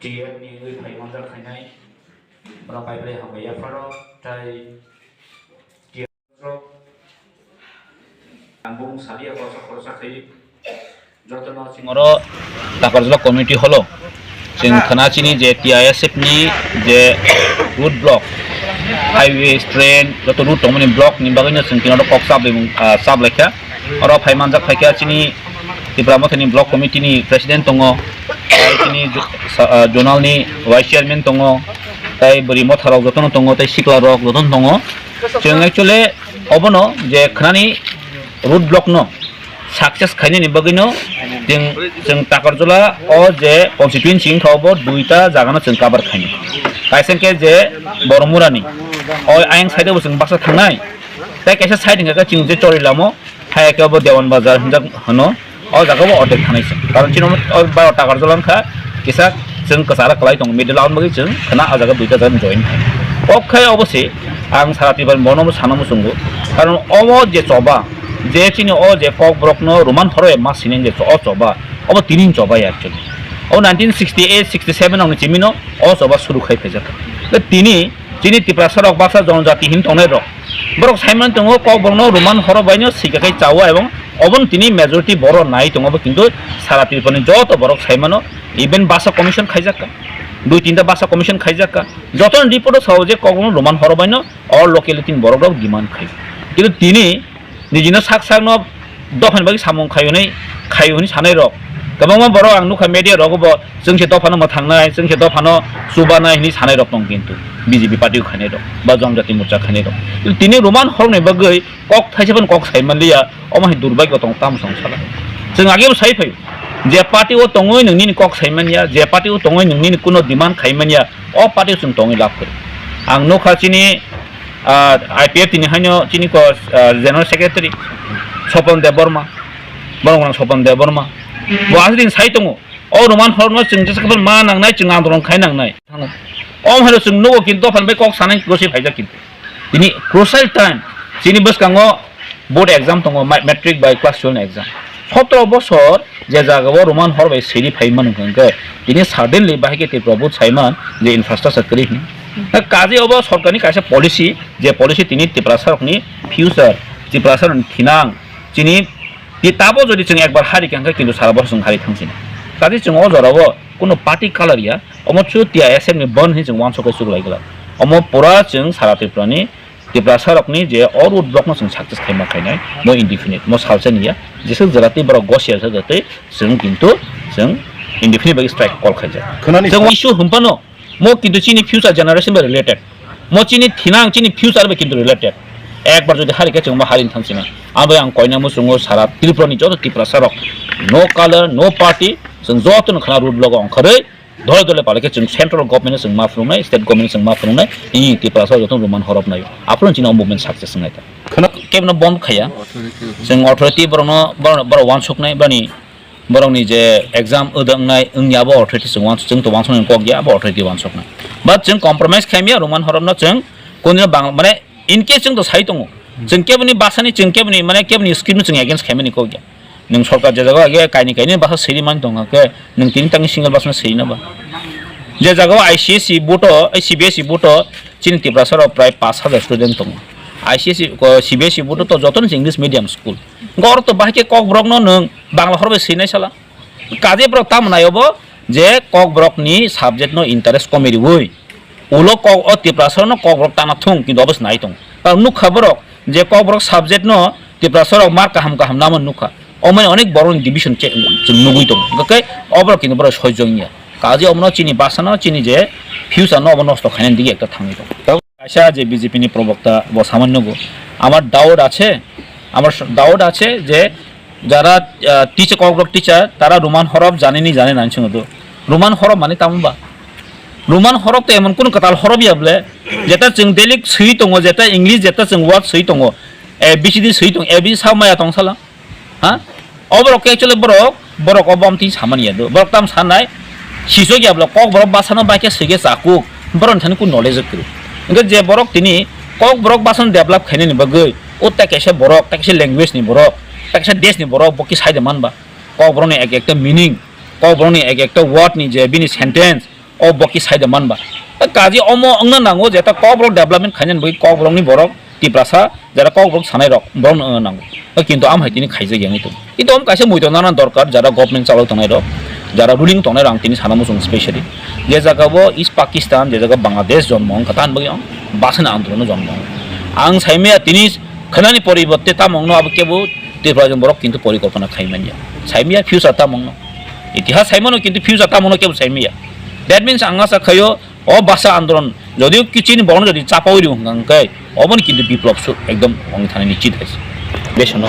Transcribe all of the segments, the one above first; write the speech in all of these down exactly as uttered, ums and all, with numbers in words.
T F ni wngwi phai manjak khainai, bono bai bai hambai yapharo, tei T F rok ang bung salia khoroksa khoroksa khai jotono chwng oro Takarjala community holo chwng khna chini je T I S F ni je road block, highway, train, joto road tongmani block ni bagwino chwng tini oro kok chap bai mung, ah, chap laikha. Oro phai manjak phaikha chini Tipra Mothani block committee ni president tongo, tei chini jo-, sa-, ah, zonal ni vice chairman tongo, tei bwrwi motha rok jotono tongo, tei sikla rok jotono tongo. Chwng actually obono je khnani road block no success khainani bagwino chwng, chwng Takarjala o je constituency wngkha obo duita jagano chwng cover khainai. Kaisa hwnkhe je Boromurani o ayang side o bo chwng baksa thangnai, tei kaisa side hwnkha khe chwng je Chorilamo, hai khe bo Dewan Bazar hinjak hwno, o jaga bo ordek thanai se. Karon chini o bai o Takarjala wngkha kisa chwng kwchara kwlai tongo, middle o bagwi chwng khna o jaga duita jaga join khai. O khai obo se ang sara Tripura ni bono bo sana muchungo. Karon omo je choba, je chini o je Kokborok no Roman horo ma sini je o choba, obo tini choba ya actually. O nineteen sixty eight sixty seven rok ni chimino o choba suru khai phaijak. Tei tini chini Tiprasa rok baksa jonojati hin tongnai rok, borok saimano tongo Kokborok no Roman horo bai no sika khai chawo, ebong obono tini majority borok nai tongo, bo kintu sara Tripura ni joto borok saimano, even basa commission khaijakka, dui tinta basa commission khaijakka, joto ni report o sao je Kokborok no Roman horo bai no o locality ni borok rok demand khai, kintu tini nijino sak sakno dophani bagwi samung khai hwnwi, khai hwnwi sanai rok kwbangma borok ang nukha media rogo bo, "Chwng se dophano mwthangnai, chwng se dophano chubanai," hwnwi sanai rok tong, kintu B J P party o khainai rok ba Jonojati Morcha khainai rok. Tini Roman horokni bagwi kok thaisa phano kok sai manliya, omo hai durbagyo tong tamo song sala. Chwng age bo sai phaio, je party o tongwi nwng nini kok sai manya, je party o tongwi nwng nini kuno demand khai manya, o party o chwng tongwi lab kwrwi. Ang nukha chini, ah, I P F T ni haino chini ko, ah, General Secretary Sopon Debbarma, borok rang Sopon Debbarma. Bo aswk din sai tongo, o Roman horno chwng jesa khe ma nangnai, chwng andolon khai nangnai. Om haino chwng nugo kintu dophani bai kok sanai gosi phaijak kintu. Tini crucial time, chini bwskango board exam tongo, ma-, matric bai class twelve ni exam. Sotro bosor je jaga o Roman hor bai siri phai manu hwnkhe, tini suddenly bahai khe Tripura board saiman je infrastructure kwrwi hwnwi. Kaje obo sorkarni kaisa policy, je policy tini Tiprasa rokni future, Tiprasa rokni thinang, chini ti tabo jodi chwng ekbar hari khe hwnkhe kintu sara bosor chwng hari thang sini. Kaje chwng o jora o kuno party color ya, omo chu T I S F ni bon hinwi chwng uansuk kai chuk lai glak. Omo pura chwng sara Tripura ni Tiprasa rokni je o road block no chwng success khaima khainai, mo indefinite, mo salsa niya, jeswk jora tei borok gosia sa jatwi chwng kintu chwng indefinite bai strike call khaijak. Khwnani chwng issue hwnphano, mo kintu chini future generation bai related, mo chini thinang chini future bai kintu related. Ekbar jodi hari khe chwng mo hari thang sina, ang bai ang koina muchungo sara Tripura ni joto Tiprasa rok, no color, no party, chwng joto no khana road block o ongkharwi, dole dole palai khe chwng central government no chwng ma phunuknai, state government no chwng ma phunuknai, ini Tiprasa joto Roman horop naio. Aphuru chini o movement success wngnai ta. Khwna- Kebno bond khaya. Chwng authority borokno, borok, borok uansuknai, bani borokni je exam wdwngnai wngya abo authority chwng uansuk, chwng to uansuknai kok ya, abo authority uansuknai. But chwng compromise khaimya Roman horop no chwng kunu bang, mane, in case chwng to sai tongo, chwng keboni basani, chwng keboni, mane, keboni scheme no chwng against khaimani kok ya. Nwng sorkar je jaga age kaini kaini basa siri man tong khe, nwng tini tangni single basa siri na ba? Je jaga o I C S E board o, I C B S E board o, chini Tiprasa rok prai pash hajar student tongo. I C S E, ko, C B S E board o to joto ni English medium school. Gor to bahai khe Kokborok no nwng Bangla horbai siri nai sala. Kaje borok tamo nai obo je Kokborokni subject no interest komwi riui ulo kok o Tiprasa no Kokborok tana thung, kintu obo se nai tongo. Karon nukha borok je Kokborok subject no Tiprasa rok mark kaham kaham namo nukha. Omoni onek borokni division che-, chwng nugui tongo. Hwnkhe oborok kintu borok soi jongya. Kaje omono chini basa no chini je future no obo nosto khainani dige ekta thangwi tongo. Kaisa je B J P ni probokta bo samani nugo, "Amar doubt ache, amar doubt ache je jara, ah, teacher, Kokborok teacher, tara Roman horop janini jane nai swngo do." Roman horop mani tamo ba? Roman horop to emon kunu kwtal horop ya bole, jeta chwng daily swi tongo, jeta English, jeta chwng word swi tongo, A B C D swi tongo, A B C D sa maya tong sala. Ha? O borok khe actually borok, borok o bom twi samani ya do. Borok tam sanai, sisok ya borok, Kokborok basa no bai khe swi khe chakuk. Borok ni thani kun knowledge kwrwi. Hwnkhe je borok tini Kokborok basa no develop khainani bagwi, o ta kaisa borok, ta kaisa language ni borok, ta kaisa desh ni borok, bo khe sai de man ba. Kokborok ni ek ekta meaning, Kokborok ni ek ekta word ni je bini sentence, O boki side manba. Kaji omo wngna nango je ta Kokborok development khainani bagwi Kokborokni borok Tiprasa jara Kokborok sanai rok borokno wngna nango. Kintu am hai tini khaijak yang itu. Kintu am kaisa muitu nana dorkar jara government chalok tongnai rok, jara ruling tongnai rok ang tini sana muchung specially. Je jaga bo East Pakistan, je jaga Bangladesh jonmo wngkha tan bagwi ang basana andolon jonmo. Ang saimaya tini khanani poribotte tamongno abo kebo Tripura jon borok kintu porikolpona khaimanya. Saimaya future tamongno. Itihas saimano kintu future tamongno kebo saimaya. That means ang asa khayo o basa andolon jodio kichini borokno jodi chapaui rw hwnkha hwnkhe oboni kintu biplop su ekdom wngwi thani nichit hai. Besono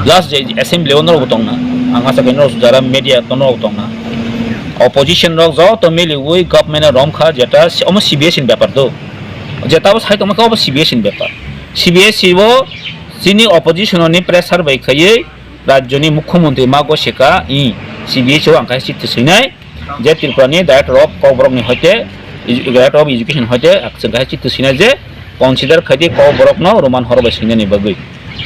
just je assembly o norok tongna ang asa khayo norok jara media to norok tongna opposition rok joto miliui government romkha jeta omo C B S ni bepar do jeta bo sai tongma khe obo C B S ni bepar. C B S o chini opposition ni pressure bai khaiwi rajyoni mukhyamantri ma goseka i C B S o ang khe chitto swinai. Je Tripura ni Director of Kokborok ni hoite, Director of Education hoite, chwng kaisa chitto sinai je consider khaidi Kokborok no Roman horo bai sinani bagwi.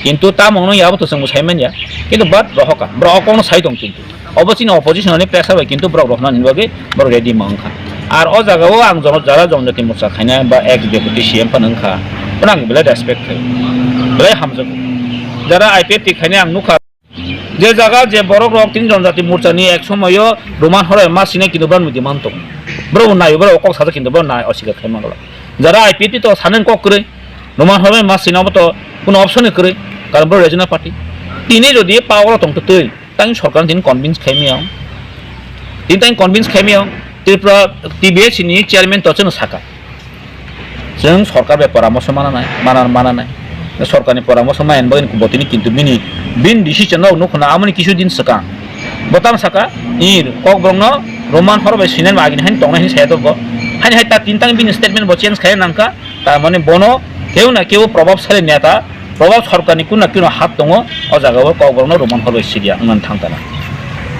Kintu tamong no yabo to chwng bo sai manya. Kintu but rohoka, borok no sai tong kintu. Obo chini opposition ni pressure bai kintu borok rohna ni bagwi borok ready ma wngkha. Ar o jaga o ang jono jara jonjati morcha khaina ba ex deputy C M pan wngkha. Bono ang belai respect khai. Belai hamjago. Jara I P F T khaina ang nukha. Je jaga je borok rok tin jon jati morcha ni ek somoyo Roman horo ma sine kintu borok demand tong. Borok nai borok kok sajak kintu borok nai osika khai mangla. Jara I P F T to sanen kok kwrwi Roman horo ma sine obo to kuno option kwrwi karon borok regional party. Tini jodi power tong twi tang sorkar tin convince khai miyang. Tin tang convince khai miyang Tripura T B S ni chairman to chwng saka. Chwng sorkar bai poramoso mananai, manan mananai. Sorkarni poramoso maya bagwi bo tini kintu bini, bini decision no nukho na amoni kisu din swkang. Bo tamo saka, i Kokborok no Roman horo bai sinai ma agini hain tongnai hin saya to bo. Hain hai ta tin tang bini statement bo change khai nangkha. Ta mane bono keu na keu probab sari neta, probab sorkarni kun na kun hat tongo, o jaga o Kokborok no Roman horo sidia wngmani thang tana.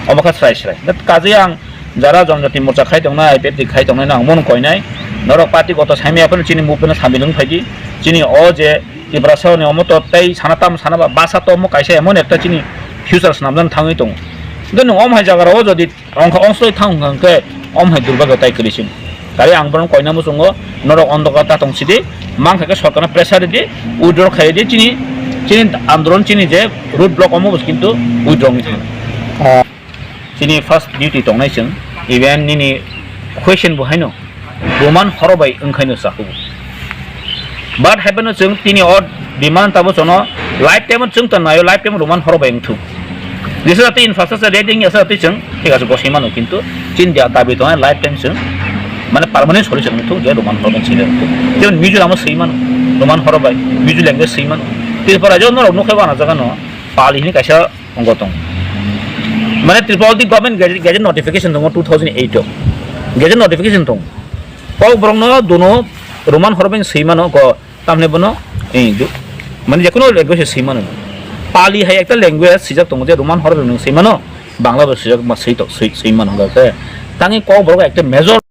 Obo kha srai srai. Dat kaje ang jara jonjati morcha khai tongnai, I P F T khai tongnai no ang bono koinai. Norok party goto saimaya phano chini movement no sambil wng phaidi. Chini o je Tiprasa ni omo to tei sana tam sana ba basa to omo kaisa emon ekta chini future swnamjani thangwi tongo. Hwnkhe nwng omo hai jaga rok o jodi Ongkha ongsloi thang hwnkha hwnkhe om hai durbagyo tai kwrwi sino. Tari ang bono koina muchungo norok ondokar ta tong sidi, mankha khe sorkarno pressure ridi, withdraw khai ridi chini, chini andolon chini je road block omo bo kintu withdraw wngwi thangna. Chini first duty tongnai chwng, even nini question bo haino. Roman horo bai wngkhaino sahugo. But haibano chwng tini o demand tabo chwngno lifetime chwng ta naio, lifetime Roman horo bai wngthuk. Jesa jati infrastructure ready wngya sa jati chwng thik ase gosai mano, kintu chini dia dabi tongnai lifetime chwng mane permanent solution wngthuk je Roman horo bai chwng wngthuk. Jemon Mizoram o swi mano, Roman horo bai, Mizo language swi mano. Tripura je norok nukhe bana jaga no Pali hini kaisa Ongko tong. Mane Tripura di government gazette, gazette notification tongo two thousand eight o. Gazette notification tong. Kok borok no dono Roman horo bai swi mano ko tamne bono eh, du- mane jekono language swi mano. Pali hai ekta language swijak tongo je Roman horo bai swi mano. Bangla bai swijak ma swi to swi swi mano ga ke. Tangi kok borok ekta major